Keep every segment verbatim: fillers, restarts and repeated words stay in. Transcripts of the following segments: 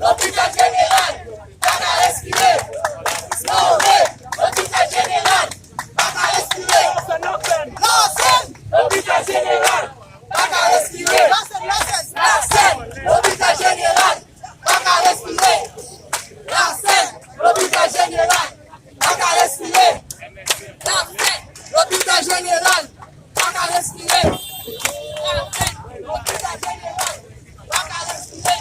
Lopital Jeneral pa ka respire. Lopital Jeneral pa ka respire. Lopital Jeneral pa ka respire. Lopital Jeneral pa ka respire. Lopital Jeneral pa ka respire. Lopital Jeneral pa ka respire. Lopital Jeneral pa ka respire.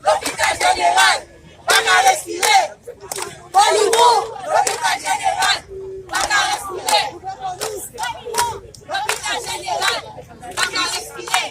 Lopital Jeneral pa ka respire. Poliwo, Lopital Jeneral pa ka respire. Lopital Jeneral pa ka respire.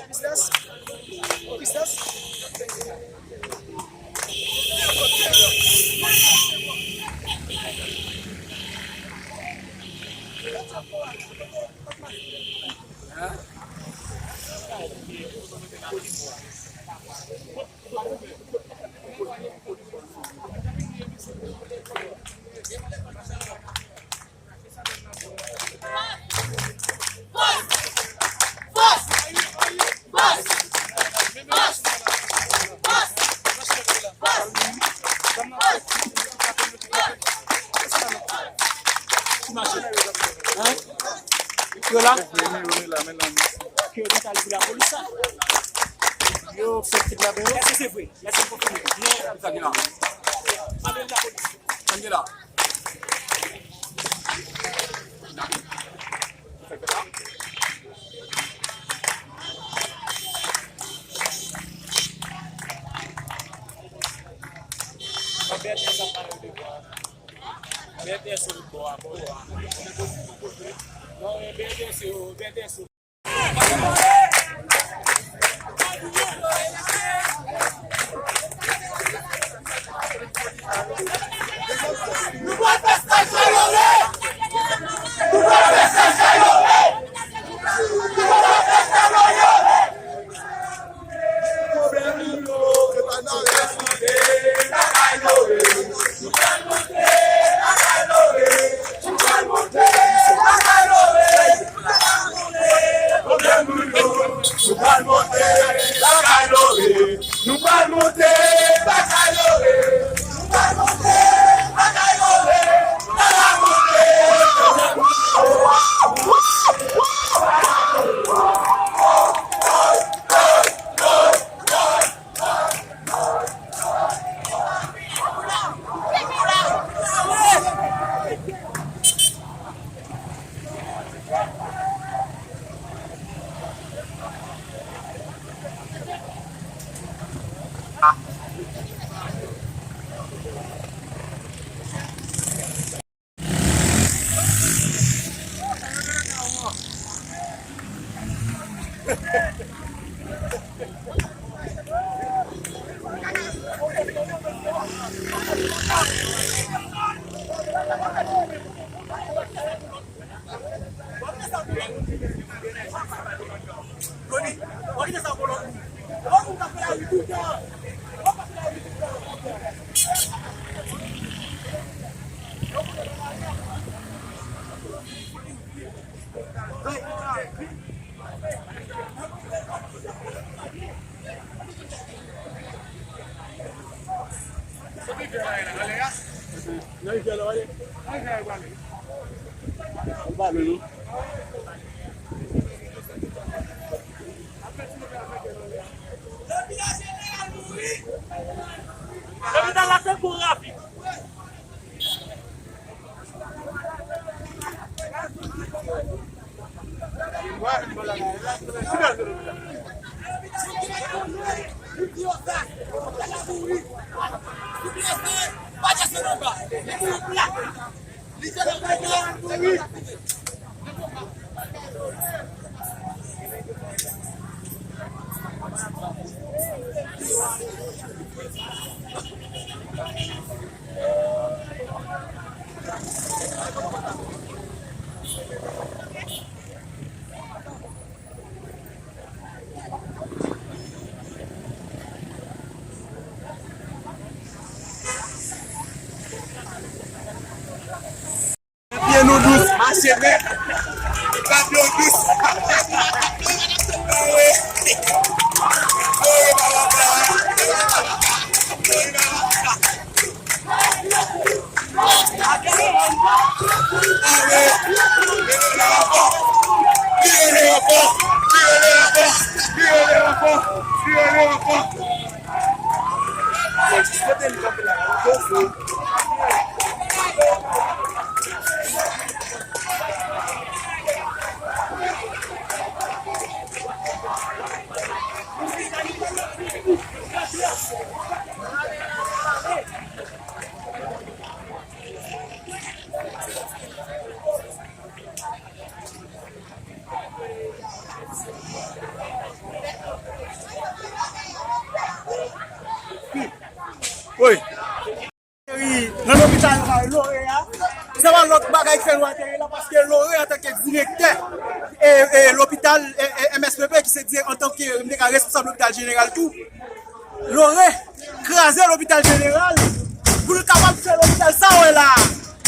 Yo la? Yo gentan al pou lapolis sa. Yo fè ti blague yo. Èske se vre? Lè se konfime. Sa gen la. Sa gen la. Bèt ensou bò a, bò a. Non, bèt ensou, bèt ensou. Nou pral monte lakay Lore. Nou pral monte lakay Lore. Nou pral monte lakay Lore. Nan la monte. Lopital la se kou rapid. Pye nou dous, mache nèt. Rad yo dous. Anwe. Anwe, papa. Anwe. Anwe. Vire ankò. Vire ankò. Vire ankò. Vire ankò. Wi. Nan lopital Lore a, se pa lòt bagay ki fè nou ateri la, paske Lore antanke direktè e, e lopital e, e M S P P ki se di antanke m te ka responsab lopital jeneral tou, Lore kraze lopital jeneral pou l kapab fè lopital sa w wè la.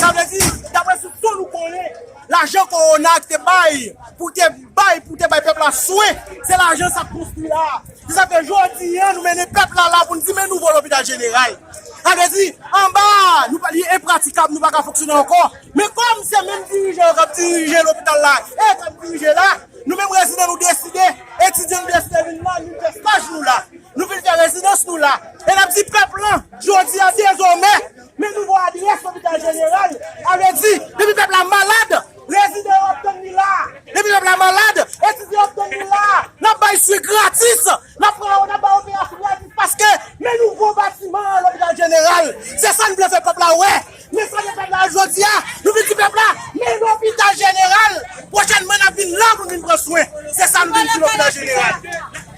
Sa vle di, dapre sou tout nou konnen, lajan kowona ki te bay, pou te bay, pou te bay pèp la swen, se lajan sa k konstwi la. Se sa k fè jodi a, nou mennen pèp la la pou n di, men nouvo lopital jeneral. Sa vle di, anba, nou pa, li enpratikab, nou pa ka fonksyone ankò. Men kòm se menm dirijan yo k ap dirije lopital la, e k ap dirije la, nou menm rezidan nou deside, etidyan nou deside vin la, nou fè staj nou la. Nou vin fè rezidans nou la. E n ap di pèp lan, jodi a dezòmè, men nouvo adrès lopital jeneral. Sa vle di, depi pèp la malad, rezidan yo ap tann li la. Depi pèp la malad, etidyan yo ap tann li la. N ap bay swen gratis. N ap pran yo, n ap bay operasyon gratis. Paske, men nouvo batiman an lopital jeneral. Se sa n vle fè pèp la wè. Men sa ke pèp la jodi a, nou vin di pèp la, men lopital jeneral. Pwochènman, n ap vin la pou n vin pran swen. Se sa n vin di lopital jeneral.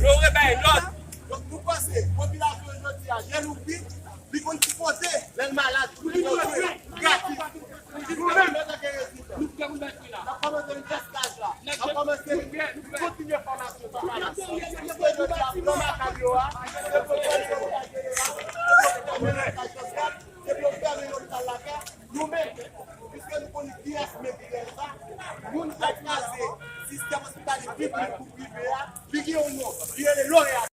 Yo rebay lòd. Donk, nou panse popilasyon jodi a, je l ouvri, li konn ki kote lè l malad, pou li jwe gratis. Jis nan tanke reziltan. N ap kòmanse yon tèskaj la. N ap kòmanse, nou kontinye fòmasyon sa pa la. Piske jodi a, plan makab yo a, se pou fè yon lopital jeneral, se pou fè yon lopital lakay. Nou menm, piske nou konnen kiyès mete dèyè sa, moun k ap kraze sistèm ospitalyè piblik pou prive a, li gen yon non, li rele Loreal.